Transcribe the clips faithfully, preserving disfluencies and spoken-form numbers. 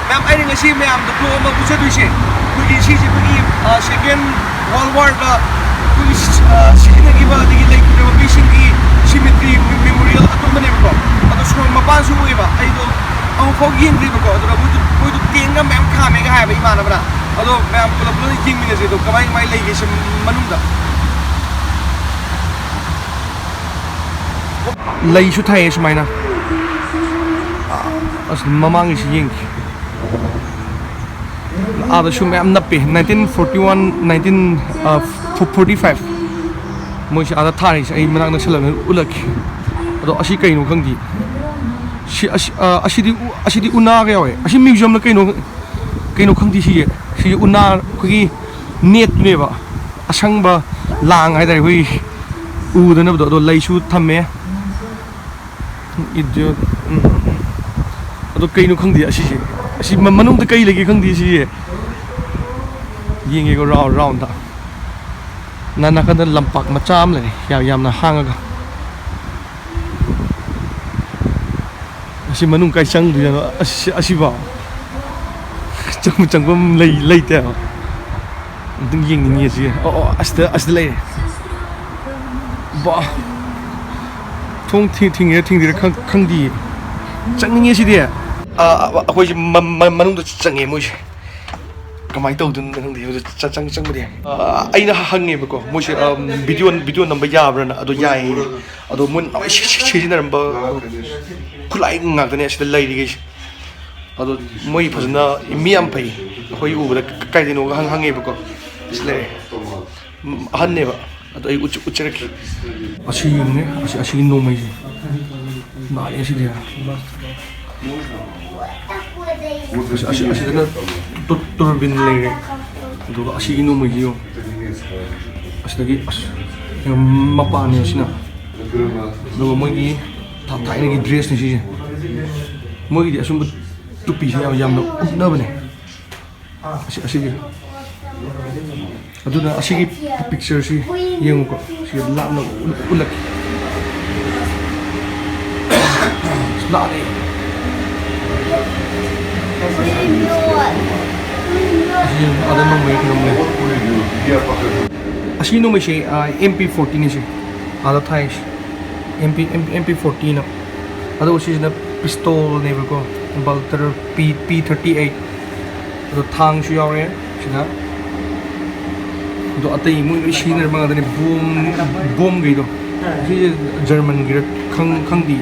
ꯃꯌꯥꯝ, ꯑꯩꯅ ꯉꯁꯤ ꯃꯌꯥꯝꯗ vlog ꯑꯃ ꯎꯠꯆꯗꯣꯏꯁꯦ, ꯑꯩꯈꯣꯏꯒꯤ ꯁꯤꯁꯦ ꯑꯩꯈꯣꯏꯒꯤ, ꯑ, second World War ꯗ ꯑꯩꯈꯣꯏꯒꯤ ꯁꯤ-, ꯑ, ꯁꯤꯖꯤꯟꯅꯈꯤꯕ ꯑꯗꯒꯤ ꯂꯩꯈꯤꯗ꯭ꯔꯕ ꯃꯤꯁꯤꯡꯒꯤ cemetery memorial ꯑꯗꯨꯝꯕꯅꯦꯕꯀꯣ꯫ ꯑꯗꯣ ꯁꯣꯔꯣꯛ ꯃꯄꯥꯟꯁꯨ ꯑꯣꯏꯕ, ꯑꯩꯗꯣ ꯑꯃꯨꯛꯐꯥꯎ ꯌꯦꯡꯗ꯭ꯔꯤꯕꯀꯣ꯫ ꯑꯗꯨꯅ ꯃꯣꯏꯗꯣ, ꯃꯣꯏꯗꯣ ꯇꯦꯡꯒ ꯃꯌꯥꯝ ꯈꯥꯝꯃꯦꯒ ꯍꯥꯏꯕ ꯏꯃꯥꯟꯅꯕꯅ꯫ ꯑꯗꯣ ꯃꯌꯥꯝ ꯄꯨꯂꯞ ꯄꯨꯂꯞ ꯌꯦꯡꯃꯤꯟꯅꯁꯦ꯫ ꯑꯗꯣ ꯀꯃꯥꯏ ꯀꯃꯥꯏ ꯂꯩꯒꯦ ꯁꯤ ꯃꯅꯨꯡꯗ? ꯂꯩꯁꯨ ꯊꯥꯏꯌꯦ ꯁꯨꯃꯥꯏꯅ꯫ ꯑꯁ, ꯃꯃꯥꯡꯒꯤꯁꯤ ꯌꯦꯡꯈꯤ꯫ ꯑꯥꯗꯁꯨ ꯃꯌꯥꯝ ꯅꯞꯄꯦ꯫ Nineteen forty one, nineteen forty five꯫ ꯃꯣꯏꯁꯦ ꯑꯥꯗ ꯊꯥꯔꯤꯁꯦ ꯑꯩ ꯃꯅꯥꯛ ꯅꯛꯁꯜꯂꯒ ꯎꯠꯂꯛꯀꯦ꯫ ꯑꯗꯣ ꯑꯁꯤ ꯀꯩꯅꯣ ꯈꯪꯗꯦ꯫ ꯁꯤ, ꯑꯁꯤ, ꯑ, ꯑꯁꯤꯗꯤ ꯎ-, ꯑꯁꯤꯗꯤ ꯎꯅꯥꯒ ꯌꯥꯎꯋꯦ꯫ ꯑꯁꯤ museum ꯂ ꯀꯩꯅꯣ, ꯀꯩꯅꯣ ꯈꯪꯗꯦ ꯁꯤꯁꯦ꯫ ꯁꯤꯁꯦ ꯎꯅꯥ, ꯑꯩꯈꯣꯏꯒꯤ ꯅꯦꯠꯇꯨꯅꯦꯕ꯫ ꯑꯁꯪꯕ ꯂꯥꯡ ꯍꯥꯏꯇꯥꯔꯦ, ꯑꯩꯈꯣꯏꯒꯤ ꯎꯗꯅꯕꯗꯣ꯫ ꯑꯗꯣ ꯂꯩꯁꯨ ꯊꯝꯃꯦ꯫ Idiot꯫ ꯎꯝ꯫ ꯑꯗꯣ ꯀꯩꯅꯣ ꯈꯪꯗꯦ ꯑꯁꯤꯁꯦ꯫ ꯑꯁꯤ ꯃ-, ꯃꯅꯨꯡꯗ ꯀꯩ ꯂꯩꯒꯦ ꯈꯪꯗꯦ ꯁꯤꯁꯦ꯫ ꯌꯦꯡꯒꯦꯀꯣ, round, round ꯗ꯫ ꯅ-, ꯅꯥꯀꯟꯗ ꯂꯝꯄꯥꯛ ꯃꯆꯥ ꯑꯃ ꯂꯩꯔꯦ, ꯌꯥꯝ, ꯌꯥꯝꯅ ꯍꯥꯡꯉꯒ꯫ ꯑꯁꯤ ꯃꯅꯨꯡ ꯀꯥꯏ ꯆꯪꯗꯣꯏꯅꯣ? ꯑꯁꯤ, ꯑꯁꯤꯐꯥꯎ ꯆꯪ-, ꯆꯪꯐꯝ ꯂꯩ-, ꯂꯩꯇꯦ ꯍꯥꯏꯕ꯫ ꯑꯝꯇꯪ ꯌꯦꯡꯅꯤꯡꯉꯤ ꯑꯁꯤ꯫ ꯑꯣ, ꯑꯣ, ꯑꯁꯤꯗ, ꯑꯁꯤꯗ ꯂꯩꯔꯦ꯫ ꯕꯥ꯫ ꯊꯣꯡ ꯊꯤ-, ꯊꯤꯡꯉꯤꯔ ꯊꯤꯡꯗꯤꯔ ꯈꯪ-, ꯈꯪꯗꯤꯌꯦ꯫ ꯆꯪꯅꯤꯡꯉꯦ ꯁꯤꯗꯤ꯫ ꯑ, ꯑ, ꯑꯩꯈꯣꯏꯁꯦ ꯃ-, ꯃ-, ꯃꯅꯨꯡꯗ ꯆꯪꯉꯦ ꯃꯣꯏꯁꯦ꯫ ꯀꯃꯥꯏꯅ ꯇꯧꯗꯣꯏꯅꯣ ꯈꯪꯗꯦ꯫ ꯍꯧꯖꯤꯛ ꯆ-, ꯆꯪ-, ꯆꯪꯕꯗꯤ ꯌꯥꯏ꯫ ꯑ, ꯑꯩꯅ ꯍꯪꯉꯦꯕꯀꯣ꯫ ꯃꯣꯏꯁꯦ, ꯑ, video, video ꯅꯝꯕ ꯌꯥꯕ꯭ꯔꯥꯅ꯫ ꯑꯗꯣ ꯌꯥꯏꯌꯦ꯫ ꯑꯗꯣ ꯃꯣꯏꯅ ꯂꯣꯏ ꯁꯤ-, ꯁꯤ-, ꯁꯤꯖꯤꯟꯅꯔꯝꯕ ꯈꯨꯠꯂꯥꯏ ꯉꯥꯛꯇꯅꯦ ꯑꯁꯤꯗ ꯂꯩꯔꯤꯈꯩꯁꯦ꯫ ꯑꯗꯣ ꯃꯣꯏ ꯐꯖꯅ ꯃꯤ ꯌꯥꯝ ꯐꯩ꯫ ꯑꯩꯈꯣꯏ ꯎꯕꯗ ꯀ-, ꯀꯥꯏꯗꯩꯅꯣꯒ ꯍꯪ-, ꯍꯪꯉꯦꯕꯀꯣ꯫ ꯁꯤ ꯂꯩꯔꯦ꯫ ꯎꯝ, ꯑꯍꯟꯅꯦꯕ꯫ ꯑꯗꯣ ꯑꯩ ꯎꯠꯆ-, ꯎꯠꯆꯔꯛꯀꯦ꯫ ꯑꯁꯤ ꯌꯦꯡꯉꯨꯅꯦ, ꯑꯁꯤ, ꯑꯁꯤꯒꯤ ꯅꯣꯡꯃꯩꯁꯦ꯫ ꯅꯥꯔꯦ ꯑꯁꯤꯗꯤ꯫ ꯑꯁꯤ, ꯑꯁꯤ, ꯑꯁꯤꯗꯅ ꯇꯨ-, ꯇꯨꯔꯕꯤꯟ ꯂꯩꯔꯦ꯫ ꯑꯗꯨꯒ ꯑꯁꯤꯒꯤ ꯅꯣꯡꯃꯩꯁꯤ ꯌꯦꯡꯉꯨ꯫ ꯑꯁꯤꯗꯒꯤ, ꯑꯁ, ꯌꯥꯝ ꯃꯄꯥꯟꯅꯦ ꯑꯁꯤꯅ꯫ ꯑꯗꯨꯒ ꯃꯣꯏꯒꯤ ꯊꯥ-, ꯊꯥꯏꯅꯒꯤ dress ꯅꯤ ꯁꯤꯁꯦ꯫ ꯃꯣꯏꯒꯤꯗꯤ ꯑꯁꯨꯝꯕ ꯇꯨꯄꯤꯁꯦ ꯌꯥꯝ, ꯌꯥꯝꯅ ꯎꯞꯅꯕꯅꯦ꯫ ꯑꯁꯤ, ꯑꯁꯤꯒꯤ꯫ ꯑꯗꯨꯅ ꯑꯁꯤꯒꯤ picture ꯁꯤ ꯌꯦꯡꯉꯨꯀꯣ꯫ ꯁꯤ ꯂꯥꯞꯅ ꯎꯠ-, ꯎꯠꯂꯛꯀꯦ꯫ ꯂꯥꯞꯅ꯫ ꯑꯁꯤ ꯑꯗ ꯅꯣꯡꯃꯩ ꯈꯨꯔꯨꯝꯃꯦ꯫ ꯑꯁꯤ ꯅꯣꯡꯃꯩꯁꯦ, ꯑꯥ, ꯑꯦꯝ ꯄꯤ ꯐꯣꯔꯇꯤꯟꯅꯤ ꯁꯤ꯫ ꯑꯥꯗ ꯊꯥꯏꯁꯦ꯫ M P, M P ꯐꯣꯔꯇꯤꯅ꯫ ꯑꯗꯨꯒ ꯁꯤꯁꯤꯅ ꯄꯤꯁꯇꯣꯜꯅꯦꯕꯀꯣ꯫ ꯕꯜꯇꯔ ꯄꯤ, ꯄꯤ ꯊꯥꯔꯇꯤ ꯑꯩꯠ꯫ ꯑꯗꯣ ꯊꯥꯡꯁꯨ ꯌꯥꯎꯔꯦ ꯁꯤꯗ꯫ ꯑꯗꯣ ꯑꯇꯩ ꯃꯣꯏ ꯂꯣꯏ ꯁꯤꯖꯤꯟꯅꯔꯝꯕ ꯉꯥꯛꯇꯅꯦ꯫ ꯕꯣꯝ, ꯕꯣꯝꯈꯩꯗꯣ꯫ ꯁꯤꯁꯦ ꯖꯔꯃꯟꯒꯤꯔ ꯈꯪ-, ꯈꯪꯗꯦ꯫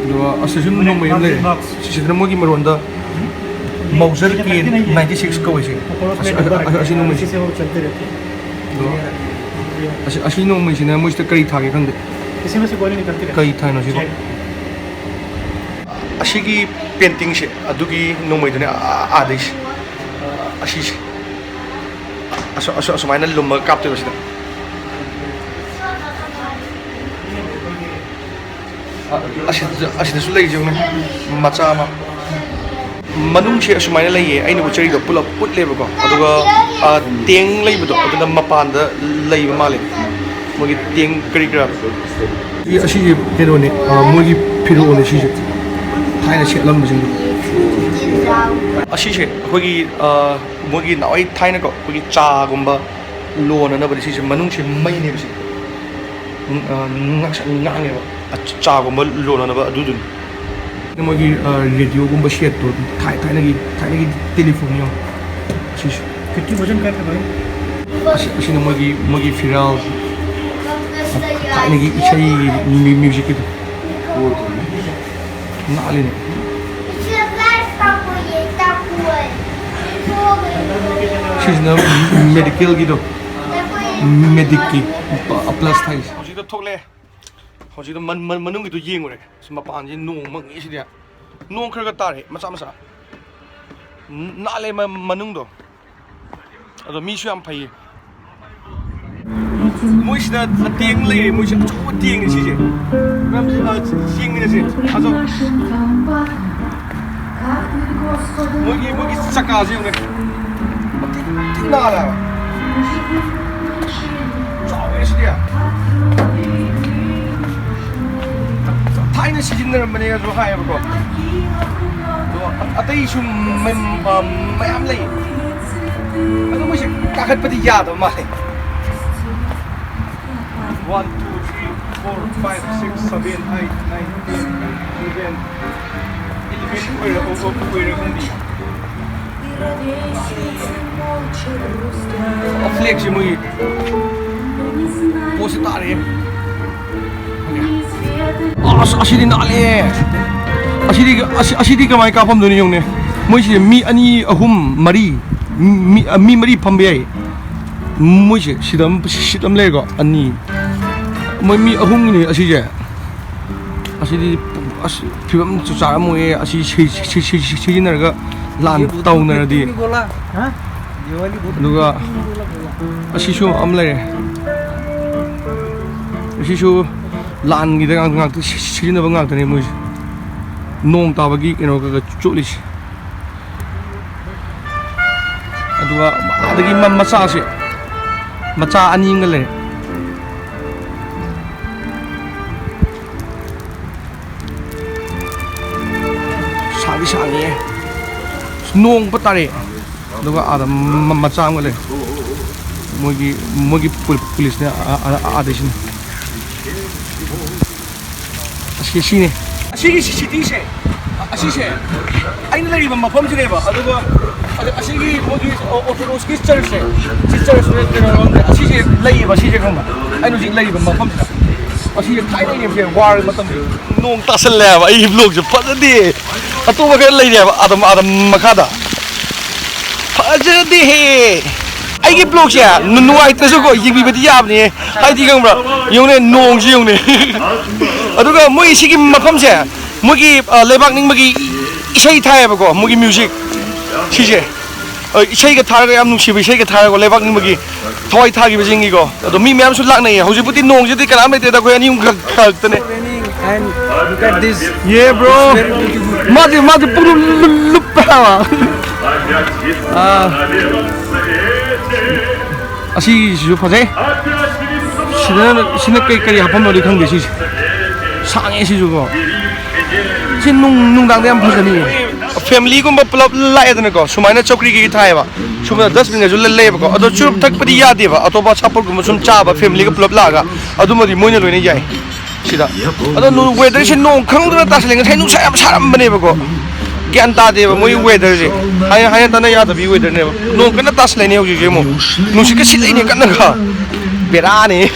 ꯑꯗꯨꯒ ꯑꯁꯤꯁꯨ ꯅꯣꯡꯃꯩ ꯑꯃ ꯂꯩꯔꯦ꯫ ꯁꯤꯁꯤꯅ ꯃꯣꯏꯒꯤ ꯃꯔꯣꯟꯗ ꯃꯥꯎꯖꯔ ꯀꯦ ꯅꯥꯏꯟꯇꯤ ꯁꯤꯛꯁ ꯀꯧꯋꯦ ꯁꯤ꯫ ꯑꯁꯤ, ꯑꯁꯤ, ꯑꯁꯤ ꯅꯣꯡꯃꯩꯁꯦ꯫ ꯑꯗꯣ ꯑꯁꯤ, ꯑꯁꯤ ꯅꯣꯡꯃꯩꯁꯤꯅ ꯃꯣꯏꯁꯤꯗ ꯀꯔꯤ ꯊꯥꯒꯦ ꯈꯪꯗꯦ꯫ ꯀꯔꯤ ꯊꯥꯏꯅꯣ ꯁꯤꯕꯣ? ꯑꯁꯤꯒꯤ ꯄꯦꯟꯇꯤꯡꯁꯦ ꯑꯗꯨꯒꯤ ꯅꯣꯡꯃꯩꯗꯨꯅꯦ, ꯑꯥ, ꯑꯥꯗꯩꯁꯦ꯫ ꯑꯁꯤꯁꯦ꯫ ꯑꯁꯨ-, ꯑꯁꯨ-, ꯑꯁꯨꯃꯥꯏꯅ ꯂꯨꯝꯃꯒ ꯀꯥꯞꯇꯣꯏꯕ ꯁꯤꯗ꯫ ꯑ-, ꯑꯁꯤꯗ-, ꯑꯁꯤꯗꯁꯨ ꯂꯩꯔꯤꯁꯦ ꯌꯦꯡꯉꯨꯅꯦ, ꯃꯆꯥ ꯑꯃ꯫ ꯃꯅꯨꯡꯁꯦ ꯑꯁꯨꯃꯥꯏꯅ ꯂꯩꯌꯦ, ꯑꯩꯅ ꯎꯠꯆꯔꯤꯗꯣ ꯄꯨꯂꯞ ꯎꯠꯂꯦꯕꯀꯣ꯫ ꯑꯗꯨꯒ, ꯑ, ꯇꯦꯡ ꯂꯩꯕꯗꯣ ꯑꯗꯨꯅ ꯃꯄꯥꯟꯗ ꯂꯩꯕ ꯃꯥꯜꯂꯦ, ꯃꯣꯏꯒꯤ ꯇꯦꯡ ꯀꯔꯤ ꯀꯔꯥ꯫ ꯁꯤ, ꯑꯁꯤꯁꯦ ꯀꯩꯅꯣꯅꯦ, ꯑ, ꯃꯣꯏꯒꯤ ꯐꯤꯔꯣꯜꯅꯦ ꯁꯤꯁꯦ, ꯊꯥꯏꯅ ꯁꯦꯠꯂꯝꯕꯁꯤꯡꯗꯣ꯫ ꯑꯁꯤꯁꯦ ꯑꯩꯈꯣꯏꯒꯤ, ꯑ, ꯃꯣꯏꯒꯤ ꯅꯍꯥꯟꯋꯥꯏ ꯊꯥꯏꯅꯀꯣ ꯑꯩꯈꯣꯏꯒꯤ ꯆꯥꯒꯨꯝꯕ ꯂꯣꯟꯅꯅꯕꯅꯦ ꯁꯤꯁꯦ, ꯃꯅꯨꯡꯁꯦ ꯃꯩꯅꯦꯕ ꯁꯤ꯫ ꯎꯝ, ꯑ, ꯉꯥꯡꯁꯪ ꯉꯥꯡꯉꯦꯕ꯫ ꯑ, ꯆꯥꯒꯨꯝꯕ ꯂꯣꯟꯅꯅꯕ ꯑꯗꯨꯗꯨꯅꯤ꯫ ꯃꯣꯏꯒꯤ, ꯑ, ꯔꯦꯗꯤꯑꯣꯒꯨꯝꯕ ꯁꯦꯠꯇꯣ, ꯊꯥꯏ-, ꯊꯥꯏꯅꯒꯤ, ꯊꯥꯏꯅꯒꯤ ꯇꯦꯂꯤꯐꯣꯟ ꯌꯦꯡꯉꯣ꯫ ꯁꯤꯁꯦ꯫ ꯑꯁꯤ-, ꯑꯁꯤꯅ ꯃꯣꯏꯒꯤ, ꯃꯣꯏꯒꯤ ꯐꯤꯔꯥꯜ꯫ ꯊꯥꯏꯅꯒꯤ ꯏꯁꯩ ꯃ꯭ꯌꯨ-, ꯃ꯭ꯌꯨꯖꯤꯛꯀꯤꯗꯣ꯫ ꯅꯥꯜꯂꯤꯅꯦ꯫ ꯁꯤꯁꯤꯅ ꯃꯦꯗꯤꯀꯦꯜꯒꯤꯗꯣ, ꯃꯦꯗꯤꯛꯀꯤ ꯄ꯭ꯂꯁ ꯊꯥꯏꯁꯦ꯫ ꯍꯧꯖꯤꯛꯇ ꯊꯣꯛꯂꯛꯑꯦ꯫ ꯍꯧꯖꯤꯛꯇ ꯃꯟ-, ꯃꯟ-, ꯃꯅꯨꯡꯒꯤꯗꯣ ꯌꯦꯡꯉꯨꯔꯦ꯫ ꯁꯤ ꯃꯄꯥꯟꯁꯤ ꯅꯣꯡ ꯃꯪꯉꯤ ꯁꯤꯗꯤ꯫ ꯅꯣꯡ ꯈꯔ ꯈꯔ ꯇꯥꯔꯦ, ꯃꯆꯥ ꯃꯆꯥ꯫ ꯅ-, ꯅꯥꯜꯂꯦ ꯃ-, ꯃꯅꯨꯡꯗꯣ꯫ ꯑꯗꯣ ꯃꯤꯁꯨ ꯌꯥꯝ ꯐꯩꯌꯦ꯫ ꯃꯣꯏꯁꯤꯗ ꯇꯦꯡ ꯂꯩꯔꯦ, ꯃꯣꯏꯁꯦ ꯑꯆꯧꯕ ꯇꯦꯡꯅꯤ ꯁꯤꯁꯦ꯫ ꯃꯌꯥꯝꯁꯦ, ꯑ, ꯌꯦꯡꯃꯤꯟꯅꯁꯦ꯫ ꯑꯆꯧ-, ꯃꯣꯏꯒꯤ, ꯃꯣꯏꯒꯤ ꯆꯀꯥꯁꯦ ꯌꯦꯡꯉꯨꯅꯦ꯫ ꯃꯇꯤꯛ ꯃꯇꯤꯛ ꯅꯥꯜꯂꯦ ꯍꯥꯏꯕ꯫ ꯆꯥꯎꯋꯦ ꯁꯤꯗꯤ꯫ ꯊꯥꯏꯅ ꯁꯤꯖꯤꯟꯅꯔꯝꯕꯅꯦ ꯍꯥꯏꯕꯀꯣ꯫ ꯑꯗꯣ ꯁꯨꯝ ꯃꯌꯥꯝ ꯂꯩ꯫ ꯑꯗꯣ ꯃꯣꯏꯁꯦ ꯀꯥꯈꯠꯄꯗꯤ ꯌꯥꯗꯕ ꯃꯥꯜꯂꯦ꯫ One, two, three, four, five, six, seven, eight, nine, ten, eleven, eleven ꯑꯣꯏꯔ ꯑꯣꯏꯔ ꯈꯪꯗꯦ꯫ Flag ꯁꯦ ꯃꯣꯏ ꯄꯣꯠꯁꯦ ꯇꯥꯔꯦ꯫ ꯑꯁ, ꯑꯁꯤꯗꯤ ꯅꯥꯜꯂꯦ꯫ ꯑꯁꯤꯗꯤ ꯑꯁꯤ- ꯑꯁꯤꯗꯤ ꯀꯃꯥꯏꯅ ꯀꯥꯞꯐꯝꯗꯣꯏꯅꯣ ꯌꯦꯡꯉꯨꯅꯦ꯫ ꯃꯣꯏꯁꯤꯗꯤ ꯃꯤ ꯑꯅꯤ, ꯑꯍꯨꯝ, ꯃꯔꯤ, ꯃꯤ ꯃꯤ ꯃꯔꯤ ꯐꯝꯕ ꯌꯥꯏ꯫ ꯃꯣꯏꯁꯦ ꯁꯤꯗ ꯑꯃ ꯁꯤꯠ ꯑꯃ ꯂꯩꯔꯦꯀꯣ, ꯑꯅꯤ꯫ ꯃꯣꯏ ꯃꯤ ꯑꯍꯨꯝꯒꯤꯅꯦ ꯑꯁꯤꯁꯦ꯫ ꯑꯁꯤꯗꯤ ꯑꯁ ꯐꯤꯕꯝ ꯆꯥꯔꯝꯃꯣꯏꯌꯦ꯫ ꯑꯁꯤ ꯁꯤ- ꯁꯤ- ꯁꯤ- ꯁꯤ- ꯁꯤꯖꯤꯟꯅꯔꯒ ꯂꯥꯟ ꯇꯧꯅꯔꯗꯤ꯫ ꯑꯗꯨꯒ ꯑꯁꯤꯁꯨ ꯑꯃ ꯂꯩꯔꯦ꯫ ꯑꯁꯤꯁꯨ ꯂꯥꯟꯒꯤꯗ ꯉꯥꯛꯇ ꯉꯥꯛꯇ ꯁꯤ- ꯁꯤꯖꯤꯟꯅꯕ ꯉꯥꯛꯇꯅꯦ ꯃꯣꯏꯁꯦ꯫ ꯅꯣꯡ ꯇꯥꯕꯒꯤ ꯀꯩꯅꯣ ꯈꯔ ꯈꯔ ꯆꯣꯠꯂꯤꯁꯦ꯫ ꯑꯗꯨꯒ ꯑꯗꯒꯤ ꯃ- ꯃꯆꯥꯁꯦ, ꯃꯆꯥ ꯑꯅꯤ ꯑꯃꯒ ꯂꯩꯔꯦ꯫ ꯁꯥꯡꯗꯤ ꯁꯥꯡꯉꯤꯍꯦ꯫ ꯅꯣꯡ ꯐꯠ ꯇꯥꯔꯛꯑꯦ꯫ ꯑꯗꯨꯒ ꯑꯥꯗ ꯃ- ꯃꯆꯥ ꯑꯃꯒ ꯂꯩ꯫ ꯃꯣꯏꯒꯤ ꯃꯣꯏꯒꯤ ꯄꯨ- ꯄꯨꯂꯤꯁꯅꯦ ꯑꯥ- ꯑꯥ- ꯑꯥꯗꯩꯁꯤꯅꯦ꯫ ꯑꯁꯤ ꯁꯤꯅꯦ꯫ ꯑꯁꯤꯒꯤ ꯁꯤꯇꯤꯁꯦ, ꯑꯁꯤꯁꯦ ꯑꯩꯅ ꯂꯩꯔꯤꯕ ꯃꯐꯝꯁꯤꯅꯦꯕ꯫ ꯑꯗꯨꯒ ꯑꯗ ꯑꯁꯤꯒꯤ ꯃꯣꯏꯒꯤ ꯑꯣꯔꯊꯣꯗꯣꯛꯁꯀꯤ ꯆꯔꯆꯁꯦ, ꯁꯤ ꯆꯔꯆꯁꯦ ꯀꯩꯅꯣ, ꯑꯁꯤꯁꯦ ꯂꯩꯌꯦꯕ꯫ ꯁꯤꯁꯦ ꯈꯪꯕ, ꯑꯩꯅ ꯍꯧꯖꯤꯛ ꯂꯩꯔꯤꯕ ꯃꯐꯝꯁꯤꯗ꯫ ꯑꯁꯤꯁꯦ ꯊꯥꯏꯅꯒꯤ ꯋꯥꯔ ꯃꯇꯝꯒꯤ꯫ ꯅꯣꯡ ꯇꯥꯁꯜꯂꯦ ꯍꯥꯏꯕ꯫ ꯑꯩꯒꯤ ꯕ꯭ꯂꯣꯛꯁꯦ ꯐꯖꯗꯦ꯫ ꯑꯇꯣꯞꯄ ꯈꯔ ꯂꯩꯔꯦꯕ ꯑꯗꯨꯝ ꯑꯗꯨꯝ ꯃꯈꯥꯗ꯫ ꯐꯖꯗꯦꯍꯦ꯫ ꯑꯩꯒꯤ ꯕ꯭ꯂꯣꯛꯁꯦ ꯅꯨ- ꯅꯨꯡꯉꯥꯏꯇ꯭ꯔꯁꯨꯀꯣ ꯌꯦꯡꯕꯤꯕꯗꯤ ꯌꯥꯕꯅꯦ꯫ ꯍꯥꯏꯗꯤ ꯈꯪꯕ꯭ꯔꯥ? ꯌꯦꯡꯉꯨꯅꯦ, ꯅꯣꯡꯁꯤ ꯌꯦꯡꯉꯨꯅꯦ꯫ ꯑꯗꯨꯒ ꯃꯣꯏ ꯁꯤꯒꯤ ꯃꯐꯝꯁꯦ ꯃꯣꯏꯒꯤ ꯑ, ꯂꯩꯕꯥꯛ ꯅꯤꯡꯕꯒꯤ ꯏꯁꯩ ꯊꯥꯏꯌꯦꯕꯀꯣ, ꯃꯣꯏꯒꯤ ꯃ꯭ꯌꯨꯖꯤꯛ ꯁꯤꯁꯦ꯫ ꯑ, ꯏꯁꯩꯒ ꯊꯥꯔꯒ, ꯌꯥꯝ ꯅꯨꯡꯁꯤꯕ ꯏꯁꯩꯒ ꯊꯥꯔꯒ ꯂꯩꯕꯥꯛ ꯅꯤꯡꯕꯒꯤ ꯊꯋꯥꯏ ꯊꯥꯈꯤꯕꯁꯤꯡꯒꯤꯀꯣ꯫ ꯑꯗꯣ ꯃꯤ ꯃꯌꯥꯝꯁꯨ ꯂꯥꯛꯅꯩꯌꯦ꯫ ꯍꯧꯖꯤꯛꯄꯨꯗꯤ ꯅꯣꯡꯁꯤꯗꯤ ꯀꯅꯥꯝ ꯂꯩꯇꯦꯗ, ꯑꯩꯈꯣꯏ ꯑꯅꯤ ꯑꯍꯨꯝ ꯈꯛ- ꯈꯛꯇꯅꯦ꯫ Raining and look at this. Yeah, bro. It's very beautiful. ꯃꯥꯗꯤ ꯃꯥꯗꯤ ꯄꯨꯡꯂꯨꯞ ꯂꯨꯞ- ꯂꯨꯞꯄꯦ ꯍꯥꯏꯕ꯫ ꯑꯥ꯫ ꯑꯁꯤꯁꯤꯁꯨ ꯐꯖꯩ꯫ ꯁꯤꯗ ꯁꯤꯅ ꯀꯩ ꯀꯔꯤ ꯍꯥꯞꯐꯝꯅꯣꯗꯤ ꯈꯪꯗꯦ ꯁꯤꯁꯦ꯫ ꯁꯥꯡꯉꯦ ꯁꯤꯁꯨꯀꯣ꯫ ꯁꯤ ꯅꯨꯡ- ꯅꯨꯡꯗꯥꯡꯗ ꯌꯥꯝ ꯐꯖꯅꯤꯌꯦ꯫ ꯐꯦꯃꯤꯂꯤꯒꯨꯝꯕ ꯄꯨꯂꯞ ꯂꯥꯛꯑꯦꯗꯅꯀꯣ, ꯁꯨꯃꯥꯏꯅ ꯆꯧꯀ꯭ꯔꯤ ꯀꯩꯀꯩ ꯊꯥꯏꯌꯦꯕ, ꯁꯨꯝꯕꯗ ꯗꯁꯕꯤꯟꯒꯁꯨ ꯂꯩ-, ꯂꯩꯌꯦꯕꯀꯣ꯫ ꯑꯗꯣ ꯆꯨꯔꯨꯞ ꯊꯛꯄꯗꯤ ꯌꯥꯗꯦꯕ, ꯑꯇꯣꯞꯄ ꯑꯆꯥꯄꯣꯠꯀꯨꯝꯕ ꯁꯨꯝ ꯆꯥꯕ ꯐꯦꯃꯤꯂꯤꯒ ꯄꯨꯂꯞ ꯂꯥꯛꯑꯒ, ꯑꯗꯨꯃꯗꯤ ꯃꯣꯏꯅ ꯂꯣꯏꯅ ꯌꯥꯏ꯫ ꯁꯤꯗ ꯑꯗꯣ ꯅꯨ-, ꯋꯦꯗꯔꯁꯦ ꯅꯣꯡ ꯈꯪꯗꯅ ꯇꯥꯁꯜꯂꯦ꯫ ꯉꯁꯥꯏ ꯅꯨꯡꯁꯥ ꯌꯥꯝ ꯁꯥꯔꯝꯕꯅꯦꯕꯀꯣ, ꯒ꯭ꯌꯥꯟ ꯇꯥꯗꯦꯕ ꯃꯣꯏ ꯋꯦꯗꯔꯁꯦ꯫ ꯍꯥꯏ-, ꯍꯥꯏꯅ ꯇꯥꯅ ꯌꯥꯗꯕꯤ ꯋꯦꯗꯔꯅꯦꯕ꯫ ꯅꯣꯡ ꯀꯟꯅ ꯇꯥꯁꯜꯂꯛꯏꯅꯦ ꯍꯧꯖꯤꯛꯁꯦ ꯑꯃꯨꯛ꯫ ꯅꯨꯡꯁꯤꯠꯀ ꯁꯤꯠꯂꯛꯏꯅꯦ ꯀꯟꯅꯒ꯫ ꯕꯦꯔꯥꯅꯦ꯫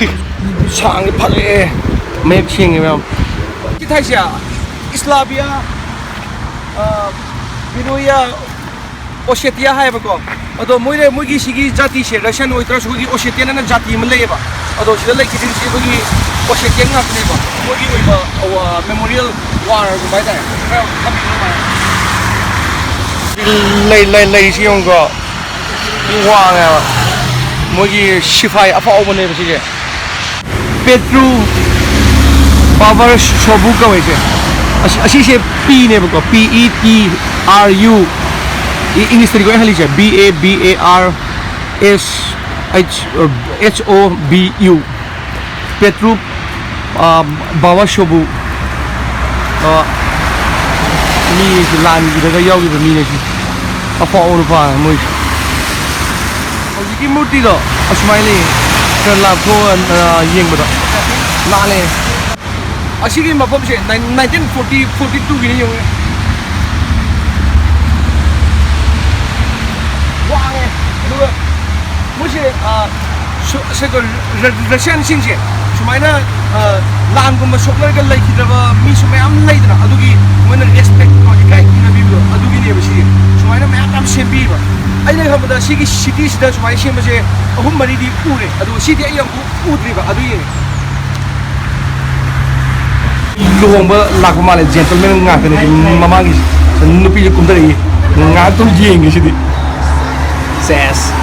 ꯁꯥꯡꯁꯦ ꯐꯔꯛꯑꯦ꯫ ꯃꯌꯦꯛ ꯁꯦꯡꯉꯦ ꯃꯌꯥꯝ꯫ ꯁꯤ ꯊꯥꯏꯁꯦ ꯏꯁꯂꯥꯕꯤꯌꯥ, ꯑ, ꯕꯤꯅꯣꯌꯥ, ꯑꯣꯁꯦꯇꯤꯌꯥ ꯍꯥꯏꯌꯦꯕꯀꯣ꯫ ꯑꯗꯣ ꯃꯣꯏꯅ, ꯃꯣꯏꯒꯤ ꯁꯤꯒꯤ ꯖꯥꯇꯤꯁꯦ ꯔꯁꯤꯌꯥꯟ ꯑꯣꯏꯗ꯭ꯔꯁꯨ ꯑꯩꯈꯣꯏꯒꯤ ꯑꯣꯁꯦꯇꯤꯌꯥꯟ ꯑꯅ ꯖꯥꯇꯤ ꯑꯃ ꯂꯩꯌꯦꯕ꯫ ꯑꯗꯣ ꯁꯤꯗ ꯂꯩꯈꯤꯗꯣꯏꯁꯦ ꯑꯩꯈꯣꯏꯒꯤ ꯑꯣꯁꯦꯇꯤꯌꯥꯟ ꯉꯥꯛꯇꯅꯦꯕ꯫ ꯃꯣꯏꯒꯤ ꯑꯣꯏꯕ, ꯑ, ꯃꯦꯃꯣꯔꯤꯌꯦꯜ ꯋꯥꯔꯒꯨꯝꯕ ꯍꯥꯏꯇꯥꯔꯦ꯫ ꯈꯔ ꯊꯝꯕꯤꯔꯝꯃꯣ꯫ ꯂꯩ, ꯂꯩ, ꯂꯩꯁꯤ ꯌꯦꯡꯉꯨꯀꯣ꯫ ꯋꯥꯡꯉꯦꯕ꯫ ꯃꯣꯏꯒꯤ ꯁꯤꯐꯥꯏ ꯑꯐꯥꯎꯕꯅꯦꯕ ꯁꯤꯁꯦ꯫ ꯄꯦꯇ꯭ꯔꯨ ꯄꯥꯋꯔ ꯁꯣꯕꯨ ꯀꯧꯋꯦ ꯁꯦ꯫ ꯑꯁꯤ, ꯑꯁꯤꯁꯦ ꯄꯤꯅꯦꯕꯀꯣ, P E T R U, ꯏꯪꯂꯤꯁꯇꯗꯤ ꯂꯣꯏ ꯍꯜꯂꯤꯁꯦ, B A B A R S H, H O B U, ꯄꯦꯇ꯭ꯔꯨ, ꯑ, ꯕꯥꯋꯥ ꯁꯣꯕꯨ, ꯑ, ꯃꯤ ꯂꯥꯟꯒꯤꯗꯒ ꯌꯥꯎꯈꯤꯕ ꯃꯤꯅꯦ ꯁꯤ꯫ ꯑꯐꯥꯎꯕ ꯅꯨꯄꯥ ꯃꯣꯏꯁꯦ꯫ ꯍꯧꯖꯤꯛꯀꯤ ꯃꯨꯔꯇꯤꯗꯣ ꯑꯁꯨꯃꯥꯏꯅ ꯂꯩꯌꯦ꯫ ꯈꯔ ꯂꯥꯞꯊꯣꯛꯑ, ꯑ, ꯌꯦꯡꯕꯗ ꯅꯥꯜꯂꯦ꯫ ꯑꯁꯤꯒꯤ ꯃꯐꯝꯁꯦ ꯅꯥꯏꯟ-, ꯅꯥꯏꯟꯇꯤꯟ ꯐꯣꯔꯇꯤ, ꯐꯣꯔꯇꯤ ꯇꯨꯒꯤꯅꯤ ꯌꯦꯡꯉꯨꯅꯦ꯫ ꯋꯥꯡꯉꯦ꯫ ꯑꯗꯨꯒ ꯃꯣꯏꯁꯦ, ꯑ, ꯁꯨ-, ꯁꯦ-, ꯔ-, ꯔ-, ꯔꯁꯤꯌꯥꯟꯁꯤꯡꯁꯦ ꯁꯨꯃꯥꯏꯅ, ꯑ, ꯂꯥꯟꯒꯨꯝꯕ ꯁꯣꯛꯅꯔꯒ ꯂꯩꯈꯤꯗ꯭ꯔꯕ ꯃꯤꯁꯨ ꯃꯌꯥꯝ ꯂꯩꯗꯅ, ꯑꯗꯨꯒꯤ ꯃꯣꯏꯅ ꯔꯦꯁꯄꯦꯛ ꯀꯣ, ꯏꯀꯥꯏ ꯈꯨꯝꯅꯕꯤꯕꯗꯣ, ꯑꯗꯨꯒꯤꯅꯦꯕ ꯁꯤꯁꯦ꯫ ꯁꯨꯃꯥꯏꯅ ꯃꯌꯥꯝ ꯃꯌꯥꯝ ꯁꯦꯝꯕꯤꯕ꯫ ꯑꯩꯅ ꯈꯟꯕꯗ ꯁꯤꯒꯤ ꯁꯤꯇꯤꯁꯤꯗ ꯁꯨꯃꯥꯏꯅ ꯁꯦꯝꯕꯁꯦ ꯑꯍꯨꯝ ꯃꯔꯤꯗꯤ ꯎꯔꯦ, ꯑꯗꯨꯒ ꯁꯤꯗꯤ ꯑꯩ ꯑꯃꯨꯛ ꯎꯗ꯭ꯔꯤꯕ, ꯑꯗꯨꯒꯤꯅꯦ꯫ ꯂꯨꯍꯣꯡꯕ ꯂꯥꯛꯄ ꯃꯥꯜꯂꯦ, ꯖꯦꯟꯇꯜꯃꯦꯟ ꯉꯥꯛꯇꯅꯦ ꯃꯃꯥꯡꯒꯤ꯫ ꯅꯨꯄꯤꯁꯦ ꯀꯨꯝꯊꯔꯛꯏ, ꯉꯥꯏꯍꯥꯛꯇꯪ ꯌꯦꯡꯒꯦ ꯁꯤꯗꯤ꯫ ꯁꯦꯁ꯫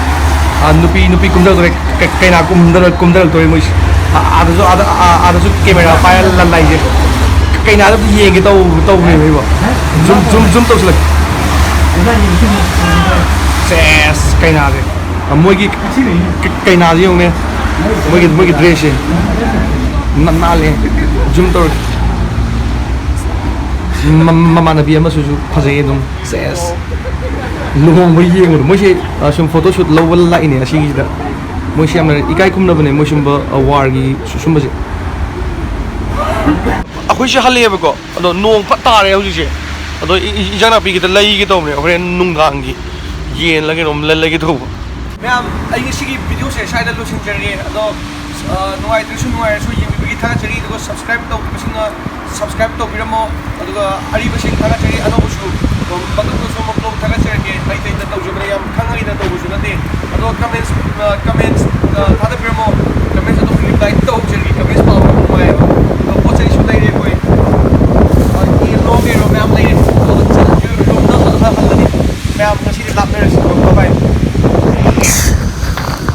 ꯑꯥ, ꯅꯨꯄꯤ, ꯅꯨꯄꯤ ꯀꯨꯝꯊꯔꯛꯇꯣꯔꯦ꯫ ꯀ-, ꯀꯩꯅꯥ ꯀꯨꯝꯊꯔ-, ꯀꯨꯝꯊꯔꯛꯇꯣꯔꯦ ꯃꯣꯏꯁꯦ꯫ ꯑꯥ, ꯑꯥꯗꯁꯨ, ꯑꯥꯗ-, ꯑꯥ, ꯑꯥꯗꯁꯨ ꯀꯦꯃꯦꯔꯥ ꯄꯥꯏꯔ ꯂ-, ꯂꯩꯁꯦ꯫ ꯀꯩꯅꯥꯗ ꯑꯝꯇ ꯌꯦꯡꯒꯦ ꯇꯧ-, ꯇꯧꯕꯅꯦꯕ ꯑꯩꯕꯣ꯫ ꯖꯨꯝ, ꯖꯨꯝ, ꯖꯨꯝ ꯇꯧꯁꯤꯜꯂꯛꯀꯦ꯫ ꯁꯦꯁ, ꯀꯩꯅꯥꯁꯦ꯫ ꯑꯥ, ꯃꯣꯏꯒꯤ ꯀ-, ꯀꯩꯅꯥꯁꯦ ꯌꯦꯡꯉꯨꯅꯦ꯫ ꯃꯣꯏꯒꯤ, ꯃꯣꯏꯒꯤ ꯗ꯭ꯔꯦꯁꯁꯦ꯫ ꯅ-, ꯅꯥꯜꯂꯦ꯫ ꯖꯨꯝ ꯇꯧꯔꯒꯦ꯫ ꯃ- ꯃꯃꯥꯟꯅꯕꯤ ꯑꯃꯁꯨꯁꯨ ꯐꯖꯩ ꯑꯗꯨꯝ꯫ ꯁꯦꯁ꯫ ꯂꯨꯍꯣꯡꯕ ꯌꯦꯡꯕꯗꯣ ꯃꯣꯏꯁꯦ, ꯑ, ꯁꯨꯝ ꯐꯣꯇꯣ ꯁꯨꯠ ꯂꯧꯕ ꯂꯥꯛꯏꯅꯦ ꯑꯁꯤꯒꯤꯁꯤꯗ꯫ ꯃꯣꯏꯁꯦ ꯌꯥꯝꯅ ꯏꯀꯥꯏ ꯈꯨꯝꯅꯕꯅꯦ ꯃꯣꯏ ꯁꯨꯝꯕ, ꯑ, ꯋꯥꯔꯒꯤ ꯁꯨ- ꯁꯨꯝꯕꯁꯦ꯫ ꯑꯩꯈꯣꯏꯁꯦ ꯍꯜꯂꯛꯑꯦꯕꯀꯣ꯫ ꯑꯗꯣ ꯅꯣꯡ ꯐꯠ ꯇꯥꯔꯦ ꯍꯧꯖꯤꯛꯁꯦ꯫ ꯑꯗꯣ ꯏ- ꯏ- ꯏꯟꯖꯥꯡ ꯅꯥꯄꯤ ꯈꯤꯇ ꯂꯩꯒꯦ ꯇꯧꯕꯅꯦ ꯍꯣꯔꯦꯟ ꯅꯨꯡꯗꯥꯡꯒꯤ꯫ ꯌꯦꯟꯂ ꯀꯩꯅꯣꯝ ꯂꯩꯒꯦ ꯇꯧꯕ꯫ ꯃꯌꯥꯝ, ꯑꯩ ꯉꯁꯤꯒꯤ ꯚꯤꯗꯤꯑꯣꯁꯦ ꯁ꯭ꯋꯥꯏꯗ ꯂꯣꯏꯁꯤꯟꯖꯔꯒꯦ꯫ ꯑꯗꯣ, ꯑ, ꯅꯨꯡꯉꯥꯏꯇ꯭ꯔꯁꯨ ꯅꯨꯡꯉꯥꯏꯔꯁꯨ ꯌꯦꯡꯕꯤꯕꯒꯤ ꯊꯥꯒꯠꯆꯔꯤ꯫ ꯑꯗꯨꯒ subscribe ꯇꯧꯗ꯭ꯔꯤꯕꯁꯤꯡꯅ subscribe ꯇꯧꯕꯤꯔꯝꯃꯣ꯫ ꯑꯗꯨꯒ ꯑꯔꯤꯕꯁꯤꯡ ꯊꯥꯒꯠꯆꯔꯤ, ꯑꯅꯧꯕꯁꯨ ꯃꯇꯨꯡꯗꯁꯨ ꯑꯃꯨꯛ ꯊꯥꯒꯠꯆꯔꯛꯀꯦ꯫ ꯑꯩ ꯀꯩꯗ ꯇꯧꯖꯕꯅ ꯌꯥꯝ ꯈꯪꯉꯩꯗ ꯇꯧꯕꯁꯨ ꯅꯠꯇꯦ꯫ ꯑꯗꯣ comments, ꯑ, comments, ꯑ, ꯊꯥꯗꯕꯤꯔꯝꯃꯣ꯫ Comments ꯑꯗꯨꯝ reply ꯇꯧꯖꯔꯤ꯫